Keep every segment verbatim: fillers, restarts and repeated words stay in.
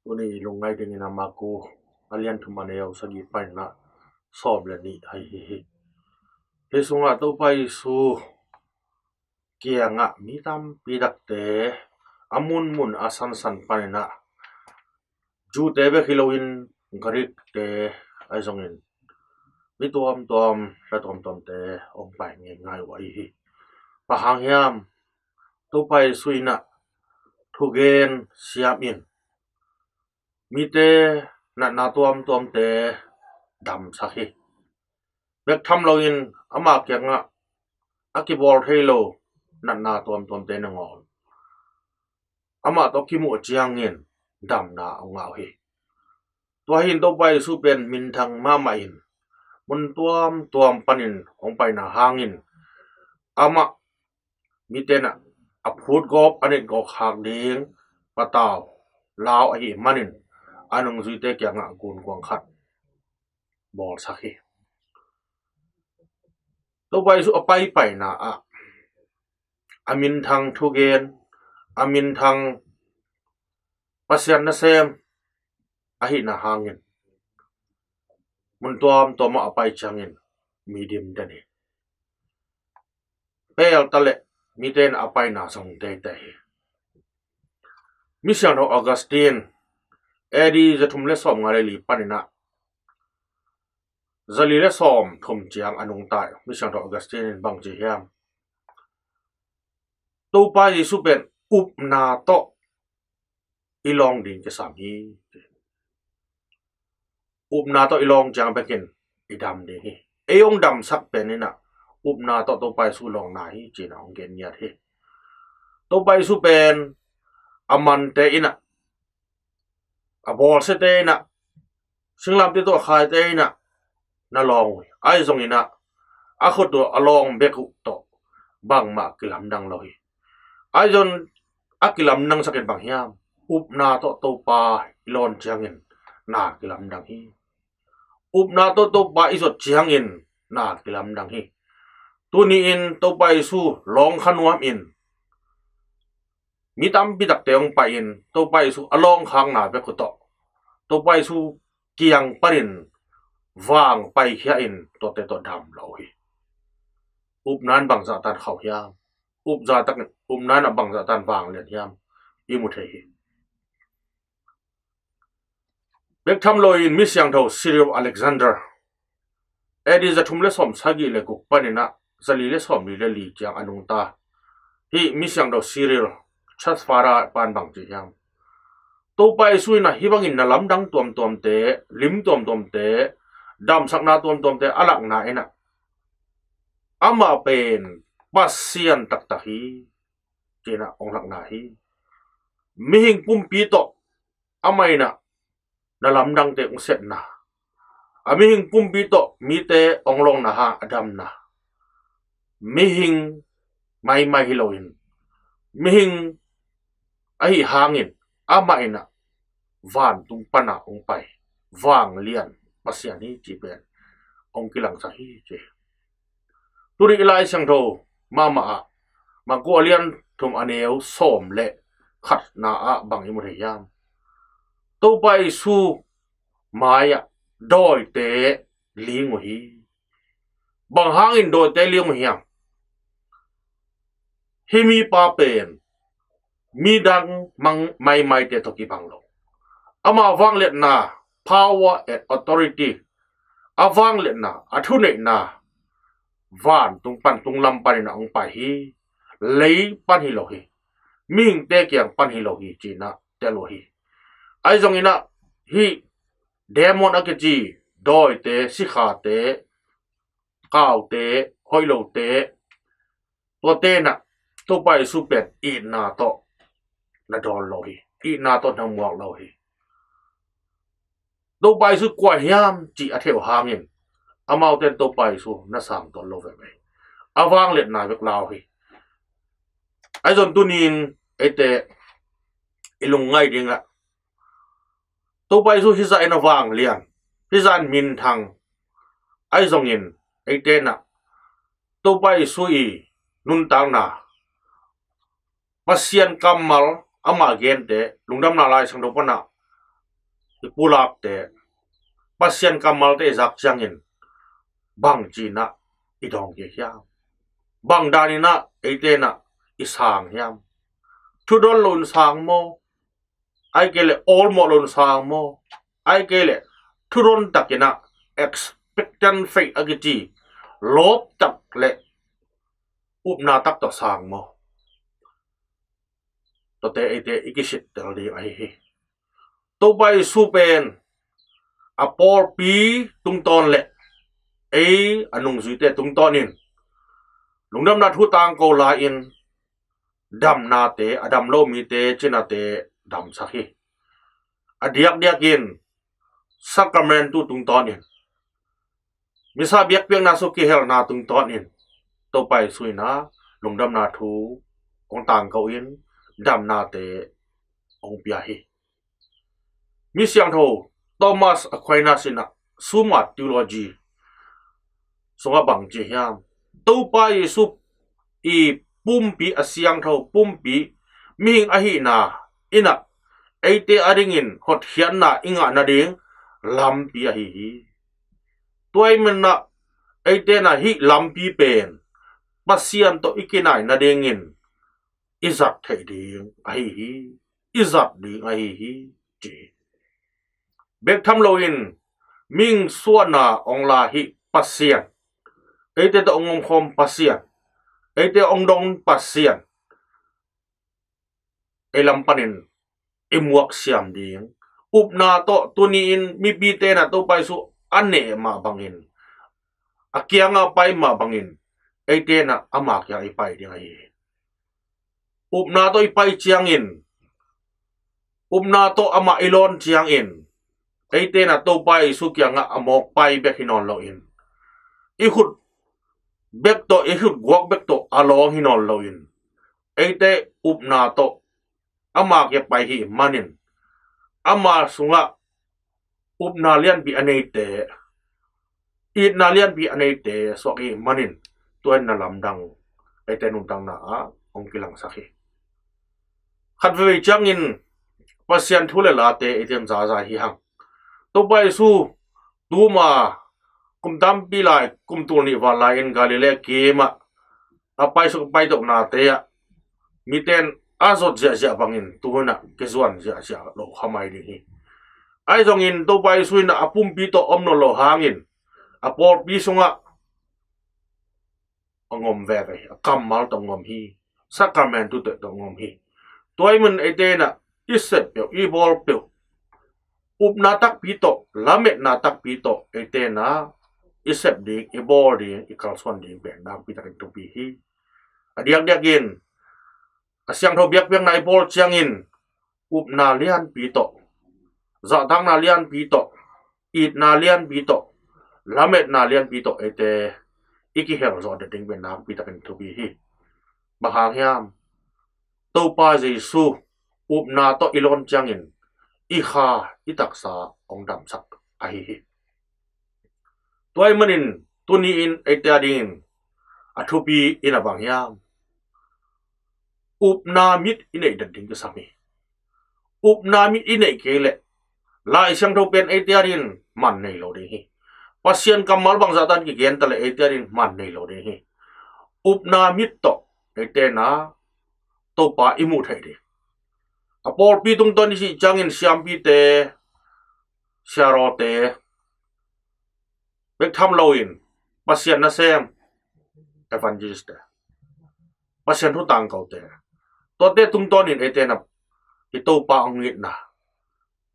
Tuni i lungngai dingin a Marku a lian thum a neu sagih panin ah sawm le nih ahi hi. Hih sungah Topa Jesu kiangah mi tampi takte a munmun a sansan panin ah Jew-te bek hi loin Greek-te ahi zongin mi tuamtuam, hla tuamtuamte hong pai ngeingai uh ahi hi. Bang hang hiam? Topa Jesu in ah thugen siam in mite natna tuamtuamte damsak hi. Bek tham loin ama kiangah a kibawl thei lo natna tuamtuamte nangawn amah tawh kimuh ciangin damna a ngah uh hi. Tua hi in Topa Jesu pen minthang mahmah in mun tuamtuam panin hong paina hangin amah mite in ah a phutgawp a netgawp khak ding patau lau ahih manin a nungzuite kiangah gunkuang khat bawlsak hi. Topa Jesu a paipaina ah a minthang thugen, a minthang Pasian nasem ahihna hangin mun tuamtuam ah a pai ciangin mi dim den hi. Pelta le mite in a paina zong teitei hi. Misiangtho Augustine A D za thum le sawm nga le li panin ah za li le sawm thum ciang a nungta hi. Misiangtho Augustine in bang ci hiam? Topa Jesu pen upna tawh i lawng ding kisam hi. Upna tawh i lawng ciang bekin i dam ding hi. Ei hong damsak pen in ah upna tawh Topa Jesu lawngna hi ci-in ah hong gen ngiat hi. Topa Jesu pen a mante in ah, a bawlsiate in ah, singlamteh tawh a khaite in ah na lawng uh hi. Ahi zongin ah a khut uh a lawng bek uh tawh bangmah kilamdang lo hi. Ahi zong a kilamdangsak in bang hiam? Upna tawh Topa i lawn ciangin na kilamdang hi. Upna tawh Topa i zot ciangin na kilamdang hi. Tuni-in Topa Jesu lawng kha nuam in mi tampi takte hong pai-in Topa Jesu a lawngkhakna bek uh tawh Topa Jesu kiang panin vang paikhia in tuate tawh dam lo uh hi. Upna in bangzah tan khauh hiam? Upna in a bangzah tan vanglian hiam? I mu thei hi. Bek tham loin Misiangtho Cyril of Alexandria A D za thum le sawm sagih le guk panin ah za li le sawm li le li ciang a nungta. Hih Misiangtho Cyril, Church Father pan bang ci hiam? Topa Jesu in ah hih bangin na lamdang tuamtuamte, lim tuamtuamte, damsakna tuamtuamte a lakna in ah amah pen Pasian taktak hi ci-in ah hong lakna hi. Mihing pumpi tawh amah in ah na lamdangte hong sepna, a mihing pumpi tawh mite hong lawngna hang a damna, mihing maimai hi loin mihing ahi hangin amah in ah vantung pan ah hong pai vanglian Pasian hi ci pen hong kilangsak hi ci. Tuni i Lai Siangtho mahmah ah Marku a lian thum a neu sawm le khatna ah bang i mu thei hiam? Topa Jesu mai-ah dawite ling uh hi. Bang hangin dawite ling uh hiam? Hih mipa pen midang maimaite tawh kibang lo. Ama vangliatna, power and authority, a vangliatna, a thuneihna vantung pan, tunglam panin ah hong pai hi. Lei pan hi lo hi. Mihingte kiang pan hi lo hi ci-in ah tel uh hi. Ahi zongin ah hih demon a kici dawite, sikhate, kaute, hoih lote, tuate in ah Topa Jesu pen itna tawh na dawn lo hi. Itna tawh na muak lo hi. Topa Jesu kua hiam cih a theih uh hangin amaute in Topa Jesu na sang tawn lo veve hi. A vangliatna bek lau hi. Ahi zong tuni-in eite i lungngai dingah Topa Jesu hih zah in a vanglian, hih zah in minthang, ahi zongin eite in ah Topa Jesu i nuntakna, Pasian kammal, ama gente, Lungdamna Lai Siangtho pan ah i pulakte, Pasian kammalte i zak ciangin bang ci-in ah i dawng kik hiam? Bang danin ah eite in ah i sang hiam? Thudon loin sang maw? Ahih kei leh awlmawh loin sang maw? Ahih kei leh thudon takin ah expectant faith a kici lawp tak le upna tak tawh sang maw? Tuate eite i kisittel ding ahi hi. Topa Jesu pen a pawlpi tungtawn le ei a nungzuite tungtawnin lungdamna thu tangko lai-in damnate, a dam lo mite cinate damsak hi. A diakdiakin sakramentu tungtawnin, misa biakpiakna sung kihelna tungtawnin Topa Jesu in ah lungdamna thu hong tangko in damnate hong pia hi. Mi siangtho Thomas Aquinas in ah Summa Theologiae sungah bang ci hiam? Topa Jesu i pumpi, a siangtho pumpi, mihing ahihna in ah eite adingin hotkhiatna i ngah nading lampi ahi hi. Tua ahih manin ah eite in ah hih lampi pen Pasian tawh i kinai nadingin i zat theih ding ahi hi. I zat ding ahi hi, ci hi. Bek tham loin mihing suahna hong la hih Pasian, eite tawh hong omkhawm Pasian, eite hong dong Pasian, ei lam panin i muak siam ding. Upna tawh tuni-in mipite in ah Topa Jesu a neh mah bangin, a kiangah pai mah bangin eite in ah ama kiang i pai ding ahi hi. Upna tawh i pai ciangin, upna tawh amah i lawn ciangin, eite in ah Topa Jesu kiangah a mawk pai bek hi nawn loin, i khut bek tawh, i khut guak bek tawh a lawng hi nawn loin, eite upna tawh ama kiang pai hi manin, ama sungah upna lianpi a neite, itna lianpi a neite suak hi manin, tua in na lamdang eite nuntakna ah hong kilangsak hi. Khat veivei ciangin Pasian thu le late eite in zaza hi hang. Topa Jesu tuma kum tampi lai, kum tul nih val lai-in Galilee kim ah a paisuk paitoknate ah mite in a zot ziahziah bangin tu-in ah kizuan ziahziah lo kha mai ding hi. Ahi zongin Topa Jesu in ah a pumpi tawh om nawn lo hangin a pawlpi sungah a ngom veve hi, a kammal tawh ngom hi, sakramentu tawh ngom hi. Tua ahih manin eite in ah i sep peuh, i bawl peuh, upna takpi tawh, lametna takpi tawh eite in ah i sep ding, i bawl ding, i kalsuan ding pen nakpi takin thupi hi. A diakdiakin a siangtho biakpiakna i bawl ciangin upna lianpi tawh, zahtakna lianpi tawh, itna lianpi tawh, lametna lianpi tawh eite i kihel zawh ding pen nakpi takin thupi hi. Bang hang hiam? Topa Jesu upna tawh i lawn ciangin i kha, i taksa hong damsak ahi hi. Tua ahih manin tuni-in eite adingin a thupi in ah bang hiam? Upna mit i neih den ding kisam hi. Upna mit i neih kei leh Lai Siangtho pen eite adingin man nei lo ding hi. Pasian kammal bangzah tan kigen ta leh eite adingin man nei lo ding hi. Upna mit tawh eite in ah Topa i muh theih ding. A pawlpi tungtawn i cih ciangin siampite, siarawte, bek tham loin Pasian nasem evangelistte, Pasian thu tangkote, tuate tungtawnin eite in ah i Topa hong itna,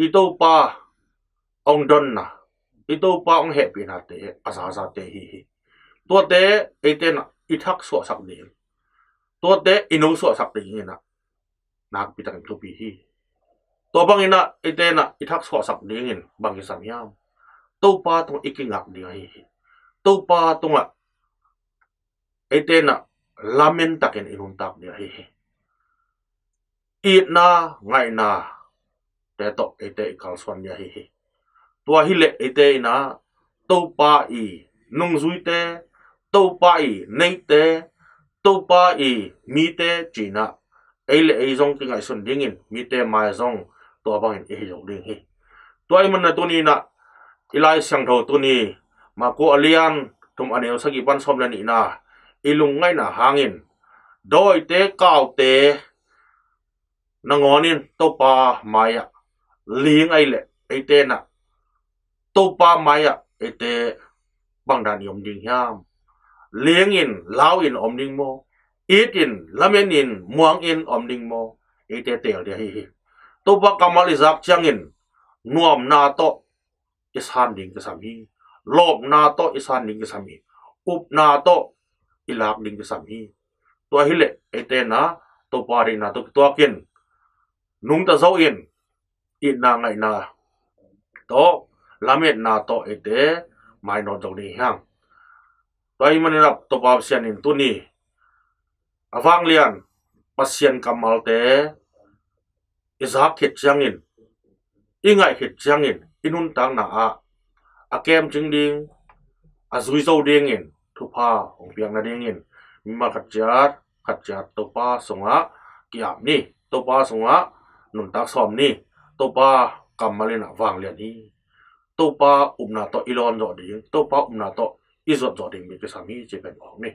i Topa hong donna, i Topa hong hehpihnate a zazate hi hi. Tuate eite in ah i thak suahsak ding, tuate i no suahsak dingin ah nakpi takin thupi hi. Tua bangin ah eite in ah i thak suahsak dingin bang kisam hiam? Topa tungah i kingak ding ahi hi. Topa tungah eite in ah lamen takin i nuntak ding ahi hi. Itna, ngaihna te tawh eite i kalsuan ding ahi hi. Tua hileh eite in ah Topa i nungzuite, Topa i neite, Topa i mite ci-in ah ei le ei zong kingaihsun dingin mite mai zong tua bangin i hi zo ding hi. Tua ahih manin tuni-in ah i Lai Siangtho tuni Marko a lian thum a neu sagih pan sawm le nihna i lungngaihna hangin dawite kaute nangawnin Topa mai-ah ling ahih leh eite in ah Topa mai-ah eite bangdan i om ding hiam? Ling in, lau in om ding maw? It in, lamen in, muang in om ding maw? Eite teel ding ahi hi. Topa kammal i zak ciangin nuamna tawh i san ding kisam hi. Lawpna tawh i san ding kisam hi. Upna tawh i lak ding kisam hi. Tua ahih leh eite in ah Topa deihna tawh kituakin nungta zo in itna ngaihna tawh lametna tawh eite mainawt zo ding hi hang. Tua ahih manin ah Topa Pasian in tuni a vanglian Pasian kammalte i zak khit ciangin, i ngaih khit ciangin i nuntakna ah a kemcing ding, a zui zo dingin thupha hong piak nadingin mimal khat ciat khat ciat Topa sungah ki-ap ni. Topa sungah nuntak sawm ni. Topa kammal in ah vanglian hi. Topa upna tawh i lawn zawh ding, Topa upna tawh i zuat zawh ding mi kisam hi ci pen phawk ni.